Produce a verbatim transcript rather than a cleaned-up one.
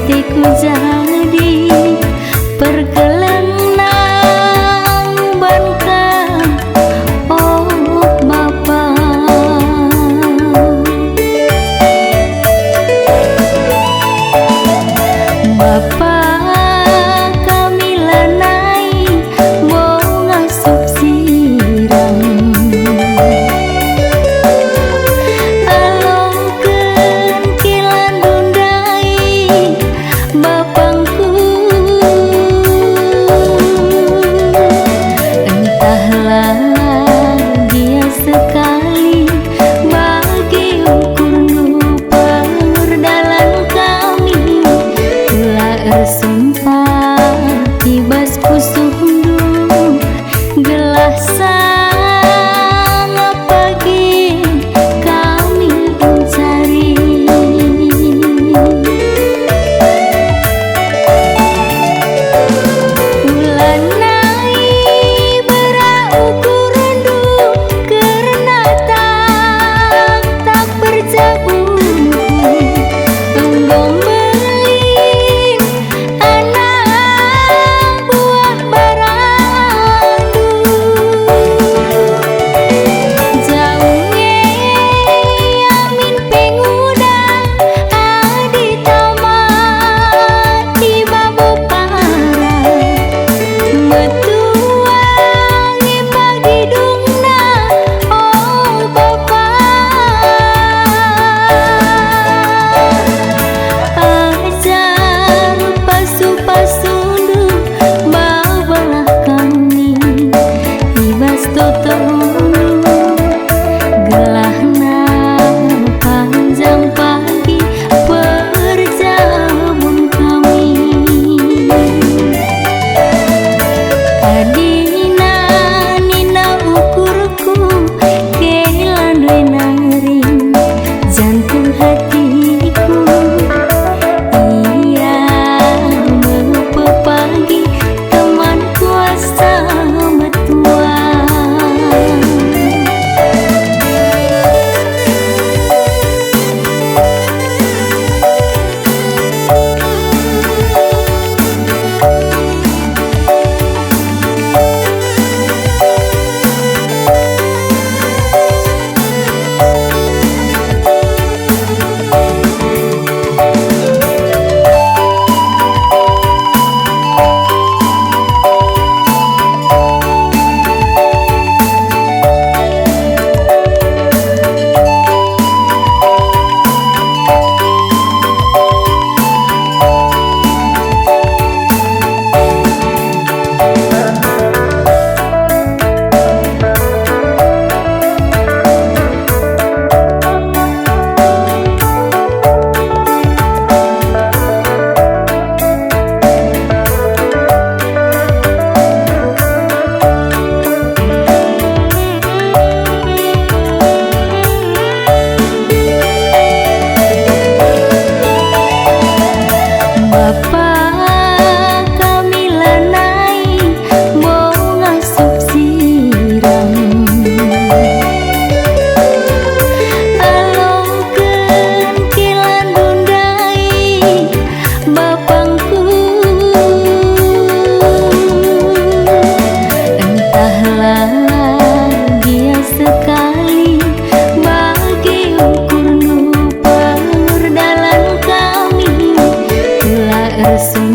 Ate ku jadi perkeleng nang ban kam, oh Bapa. Bapa, kami lanai bongah suk sirang. Alongken kelandu ndai, bapangku. Entahlah gia sekali bage ukurndu pengurdalan kami, la ersumpah i bas pusuhndu. Gelah sangap pagi kami mencari. Ulanai bera ukurndu kerna tak, tak berjabunku. Enggo mbelin anak buah barandu. Jauh nge amin penguda adi tama i babo para. Metua nge pagi dungna, o Bapa. Ajar pasu-pasundu, babalah kami i bas totondu, gelahna panjang pagi perjabun kami. Adina nina ukur ku, kela ndai nari jantung hatiku. Ia me pepagi teman kuasa metua. Bapa, kami lanai bongah suk sirang. Alongken kelandu ndai, bapangku. Entahlah gia sekali bage ukurndu perdalan kami, la ersu-